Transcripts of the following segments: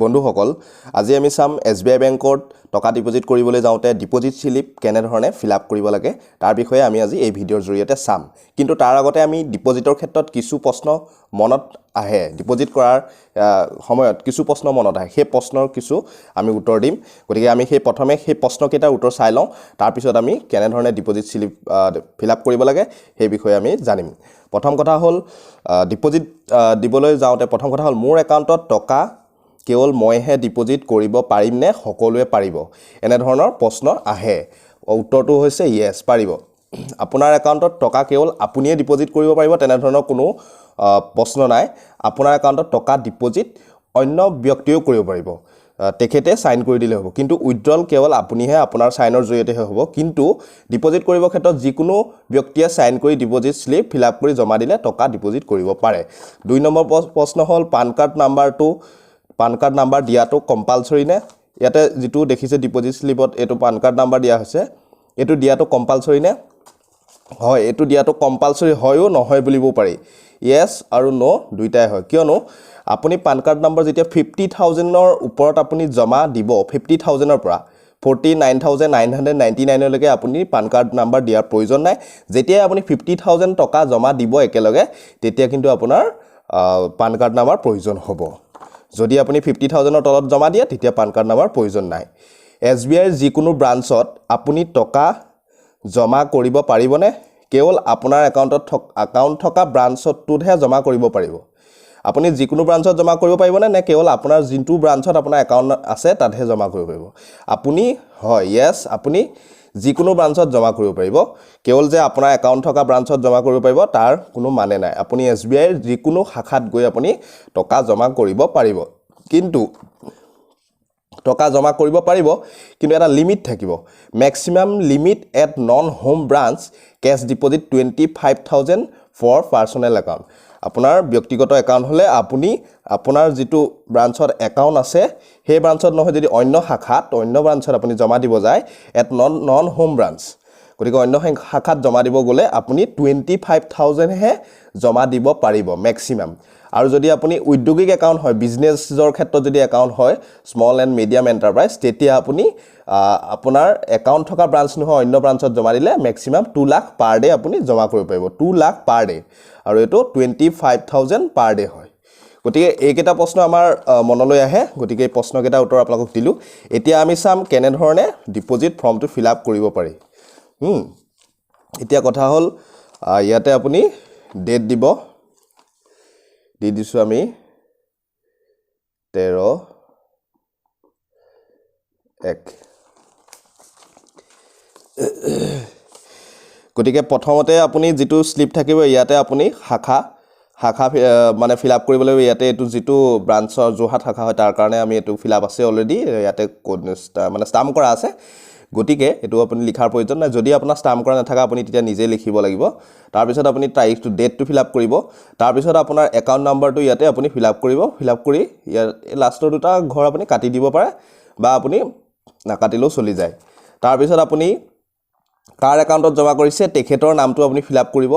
বন্ধুসকল, আজি আমি চাম এছ বি আই বেংকত টকা ডিপ'জিট কৰিবলৈ যাওঁতে ডিপ'জিট শ্লিপ কেনেধৰণে ফিল আপ কৰিব লাগে, তাৰ বিষয়ে আমি আজি এই ভিডিঅ'ৰ জৰিয়তে চাম। কিন্তু তাৰ আগতে আমি ডিপ'জিটৰ ক্ষেত্ৰত কিছু প্ৰশ্ন মনত আহে, ডিপ'জিট কৰাৰ সময়ত কিছু প্ৰশ্ন মনত আহে, সেই প্ৰশ্নৰ কিছু আমি উত্তৰ দিম। গতিকে আমি প্ৰথমে সেই প্ৰশ্নকেইটাৰ উত্তৰ চাই লওঁ, তাৰপিছত আমি কেনেধৰণে ডিপ'জিট শ্লিপ ফিল আপ কৰিব লাগে সেই বিষয়ে আমি জানিম। প্ৰথম কথা হ'ল, ডিপ'জিট দিবলৈ যাওঁতে প্ৰথম কথা হ'ল, মোৰ একাউণ্টত টকা কেৱল মইহে ডিপ'জিট কৰিব পাৰিম নে সকলোৱে পাৰিব, এনেধৰণৰ প্ৰশ্ন আহে। উত্তৰটো হৈছে য়েছ, পাৰিব। আপোনাৰ একাউণ্টত টকা কেৱল আপুনিয়ে ডিপ'জিট কৰিব পাৰিব তেনেধৰণৰ কোনো প্ৰশ্ন নাই। আপোনাৰ একাউণ্টত টকা ডিপ'জিট অন্য ব্যক্তিয়েও কৰিব পাৰিব, তেখেতে ছাইন কৰি দিলে হ'ব। কিন্তু উইড্ৰল কেৱল আপুনিহে, আপোনাৰ ছাইনৰ জৰিয়তেহে হ'ব। কিন্তু ডিপ'জিট কৰিবৰ ক্ষেত্ৰত যিকোনো ব্যক্তিয়ে ছাইন কৰি ডিপ'জিট শ্লিপ ফিল আপ কৰি জমা দিলে টকা ডিপ'জিট কৰিব পাৰে। 2 নম্বৰ প্ৰশ্ন হ'ল, পান কাৰ্ড নাম্বাৰ দিয়াটো কম্পালচৰি নে? ইয়াতে যিটো দেখিছে ডিপ'জিট শ্লিপত এইটো পান কাৰ্ড নাম্বাৰ দিয়া হৈছে, এইটো দিয়াটো কম্পালচৰি নে? হয়, এইটো দিয়াটো কম্পালচৰি হয়ো নহয় বুলিবও পাৰি। য়েছ আৰু ন' দুইটাই হয়। কিয়নো আপুনি পান কাৰ্ড নাম্বাৰ যেতিয়া 50,000ৰ ওপৰত আপুনি জমা দিব, 50,000ৰ পৰা 49,999লৈকে আপুনি পান কাৰ্ড নাম্বাৰ দিয়াৰ প্ৰয়োজন নাই। যেতিয়াই আপুনি 50,000 টকা জমা দিব একেলগে, তেতিয়া কিন্তু আপোনাৰ পান কাৰ্ড নাম্বাৰ প্ৰয়োজন হ'ব। যদি আপুনি 50,000ৰ তলত জমা দিয়ে তেতিয়া পান কাৰ্ড নাম্বাৰ প্ৰয়োজন নাই। এছ বি আইৰ যিকোনো ব্ৰাঞ্চত আপুনি টকা জমা কৰিব পাৰিবনে? কেৱল আপোনাৰ একাউণ্টত একাউণ্ট থকা ব্ৰাঞ্চটোতহে জমা কৰিব পাৰিব। আপুনি যিকোনো ব্ৰাঞ্চত জমা কৰিব পাৰিবনে, নে কেৱল আপোনাৰ যোনটো ব্ৰাঞ্চত আপোনাৰ একাউণ্ট আছে তাতহে জমা কৰিব পাৰিব? আপুনি হয়, য়েছ, আপুনি যিকোনো ব্ৰাঞ্চত জমা কৰিব পাৰিব। কেৱল যে আপোনাৰ একাউণ্ট থকা ব্ৰাঞ্চত জমা কৰিব পাৰিব তাৰ কোনো মানে নাই। আপুনি এছ বি আইৰ যিকোনো শাখাত গৈ আপুনি টকা জমা কৰিব পাৰিব। কিন্তু টকা জমা কৰিব পাৰিব, কিন্তু এটা লিমিট থাকিব। Maximum limit at non home branch cash deposit 25,000 for personal account. আপোনাৰ ব্যক্তিগত একাউণ্ট হ'লে আপুনি আপোনাৰ যিটো ব্ৰাঞ্চত একাউণ্ট আছে সেই ব্ৰাঞ্চত নহয়, যদি অন্য শাখাত, অন্য ব্ৰাঞ্চত আপুনি জমা দিব যায় এট নন হোম ব্ৰাঞ্চ, গতিকে অন্য শাখাত জমা দিব গ'লে আপুনি 25,000হে জমা দিব পাৰিব মেক্সিমাম। আৰু যদি আপুনি উদ্যোগিক একাউণ্ট হয়, বিজনেছৰ ক্ষেত্ৰত যদি একাউণ্ট হয়, স্মল এণ্ড মিডিয়াম এণ্টাৰপ্ৰাইজ, তেতিয়া আপুনি আপোনাৰ একাউণ্ট থকা ব্ৰাঞ্চ নহয় অন্য ব্ৰাঞ্চত জমা দিলে মেক্সিমাম 2 লাখ পাৰ ডে' আপুনি জমা কৰিব পাৰিব, 2 লাখ পাৰ ডে'। আৰু এইটো 25,000 পাৰ ডে' হয়। গতিকে এইকেইটা প্ৰশ্ন আমাৰ মনলৈ আহে, গতিকে এই প্ৰশ্নকেইটাৰ উত্তৰ আপোনালোকক দিলোঁ। এতিয়া আমি চাম কেনেধৰণে ডিপ'জিট ফৰ্মটো ফিল আপ কৰিব পাৰি। এতিয়া কথা হ'ল, ইয়াতে আপুনি ডেট দিব, দি দিছোঁ আমি 13/1। গতিকে প্ৰথমতে আপুনি যিটো শ্লিপ থাকিব ইয়াতে আপুনি শাখা মানে ফিল আপ কৰিব লাগিব। ইয়াতে এইটো যিটো ব্ৰাঞ্চৰ যোৰহাট শাখা হয় তাৰ কাৰণে আমি এইটো ফিল আপ আছে অলৰেডি, ইয়াতে মানে ষ্টাম্প কৰা আছে, গতিকে এইটো আপুনি লিখাৰ প্ৰয়োজন নাই। যদি আপোনাৰ ষ্টাম্প কৰা নাথাকে আপুনি তেতিয়া নিজে লিখিব লাগিব। তাৰপিছত আপুনি তাৰিখটো, ডেটটো ফিল আপ কৰিব। তাৰপিছত আপোনাৰ একাউণ্ট নাম্বাৰটো ইয়াতে আপুনি ফিল আপ কৰিব। ফিল আপ কৰি ইয়াৰ এই লাষ্টৰ দুটা ঘৰ আপুনি কাটি দিব পাৰে বা আপুনি নাকাটিলেও চলি যায়। তাৰপিছত আপুনি কাৰ একাউণ্টত জমা কৰিছে তেখেতৰ নামটো আপুনি ফিল আপ কৰিব,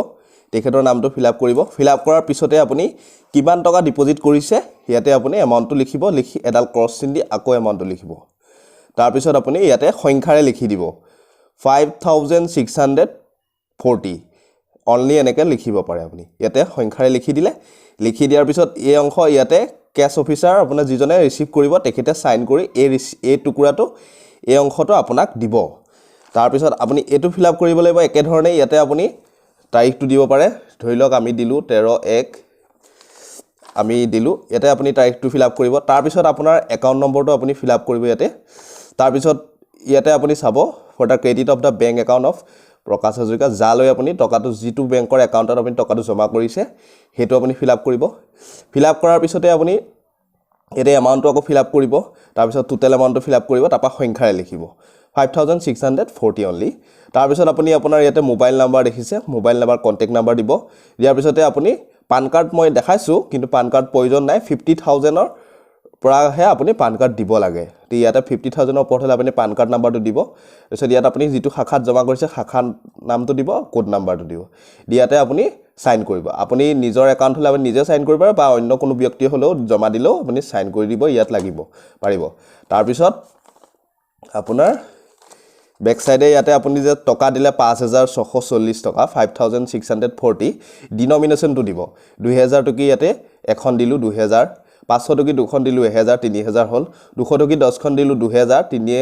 তেখেতৰ নামটো ফিল আপ কৰিব। ফিল আপ কৰাৰ পিছতে আপুনি কিমান টকা ডিপ'জিট কৰিছে ইয়াতে আপুনি এমাউণ্টটো লিখিব, লিখি এডাল ক্ৰছ চিন দি আকৌ এমাউণ্টটো লিখিব। তাৰপিছত আপুনি ইয়াতে সংখ্যাৰে লিখি দিব 5,640 অনলি, এনেকৈ লিখিব পাৰে আপুনি। ইয়াতে সংখ্যাৰে লিখি দিলে, লিখি দিয়াৰ পিছত এই অংশ ইয়াতে কেছ অফিচাৰ আপোনাৰ যিজনে ৰিচিভ কৰিব তেখেতে ছাইন কৰি এই টুকুৰাটো, এই অংশটো আপোনাক দিব। তাৰপিছত আপুনি এইটো ফিল আপ কৰিব লাগিব একেধৰণে। ইয়াতে আপুনি তাৰিখটো দিব পাৰে, ধৰি লওক আমি দিলোঁ 13/1 আমি দিলোঁ, ইয়াতে আপুনি তাৰিখটো ফিল আপ কৰিব। তাৰপিছত আপোনাৰ একাউণ্ট নম্বৰটো আপুনি ফিল আপ কৰিব ইয়াতে। তাৰপিছত ইয়াতে আপুনি চাব for the credit of the bank account of Prakash Hazarika, যালৈ আপুনি টকাটো, যিটো বেংকৰ একাউণ্টত আপুনি টকাটো জমা কৰিছে সেইটো আপুনি ফিল আপ কৰিব। ফিল আপ কৰাৰ পিছতে আপুনি ইয়াতে এমাউণ্টটো আকৌ ফিল আপ কৰিব। তাৰপিছত টোটেল এমাউণ্টটো ফিল আপ কৰিব, তাৰপৰা সংখ্যাৰে লিখিব 5,640 অনলি। তাৰপিছত আপুনি আপোনাৰ ইয়াতে মোবাইল নাম্বাৰ দেখিছে, মোবাইল নাম্বাৰ, কণ্টেক্ট নাম্বাৰ দিব। দিয়াৰ পিছতে আপুনি পান কাৰ্ড মই দেখাইছোঁ, কিন্তু পান কাৰ্ড প্ৰয়োজন নাই। 50,000ৰ পৰাহে আপুনি পান কাৰ্ড দিব লাগে। গতিকে ইয়াতে 50,000ৰ ওপৰত হ'লে আপুনি পান কাৰ্ড নাম্বাৰটো দিব। তাৰপিছত ইয়াত আপুনি যিটো শাখাত জমা কৰিছে শাখাৰ নামটো দিব, কোড নাম্বাৰটো দিব। ইয়াতে আপুনি চাইন কৰিব। আপুনি নিজৰ একাউণ্ট হ'লে আপুনি নিজে চাইন কৰিব পাৰে বা অন্য কোনো ব্যক্তি হ'লেও জমা দিলেও আপুনি চাইন কৰি দিব ইয়াত লাগিব পাৰিব। তাৰপিছত আপোনাৰ বেক চাইডে ইয়াতে আপুনি যে টকা দিলে 5640 টকা, 5640, ডিনমিনেশ্যনটো দিব। 2000 টকী ইয়াতে এখন দিলোঁ 2000, 500 টকী দুখন দিলোঁ 1000, 3000 হ'ল। 200 টকী 10খন দিলোঁ 2000, তিনিয়ে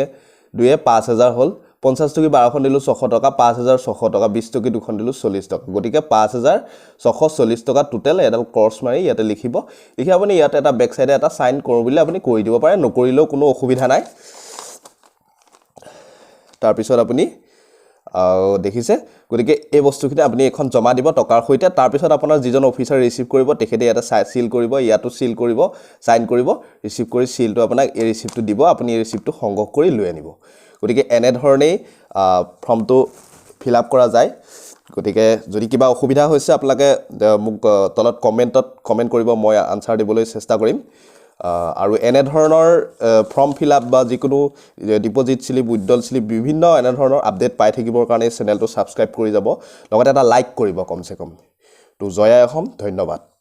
দুয়ে 5000 হ'ল। 50 টকী 12খন দিলোঁ 600 টকা, 5600 টকা। 20 টকী দুখন দিলোঁ 40 টকা। গতিকে 5640 টকা টোটেল। এডাল ক্ৰছ মাৰি ইয়াতে লিখিব। লিখি আপুনি ইয়াতে এটা বেক চাইডে এটা চাইন কৰোঁ বুলিলে আপুনি কৰি দিব পাৰে, নকৰিলেও কোনো অসুবিধা নাই। তাৰপিছত আপুনি দেখিছে, গতিকে এই বস্তুখিনি আপুনি এইখন জমা দিব টকাৰ সৈতে। তাৰপিছত আপোনাৰ যিজন অফিচাৰ ৰিচিভ কৰিব তেখেতে ইয়াতে চিল কৰিব, ইয়াতো চিল কৰিব, চাইন কৰিব, ৰিচিভ কৰি চিলটো আপোনাক এই ৰিচিপ্টটো দিব, আপুনি এই ৰিচিপ্টটো সংগ্ৰহ কৰি লৈ আনিব। গতিকে এনেধৰণেই ফৰ্মটো ফিল আপ কৰা যায়। গতিকে যদি কিবা অসুবিধা হৈছে আপোনালোকে মোক তলত কমেণ্টত কমেণ্ট কৰিব, মই আনচাৰ দিবলৈ চেষ্টা কৰিম। আৰু এনেধৰণৰ ফৰ্ম ফিল আপ বা যিকোনো ডিপ'জিট শ্লিপ, উইড্ৰল শ্লিপ, বিভিন্ন এনেধৰণৰ আপডেট পাই থাকিবৰ কাৰণে চেনেলটো ছাবস্ক্ৰাইব কৰি যাব, লগতে এটা লাইক কৰিব কমচে কম। তো জয় আই অসম, ধন্যবাদ।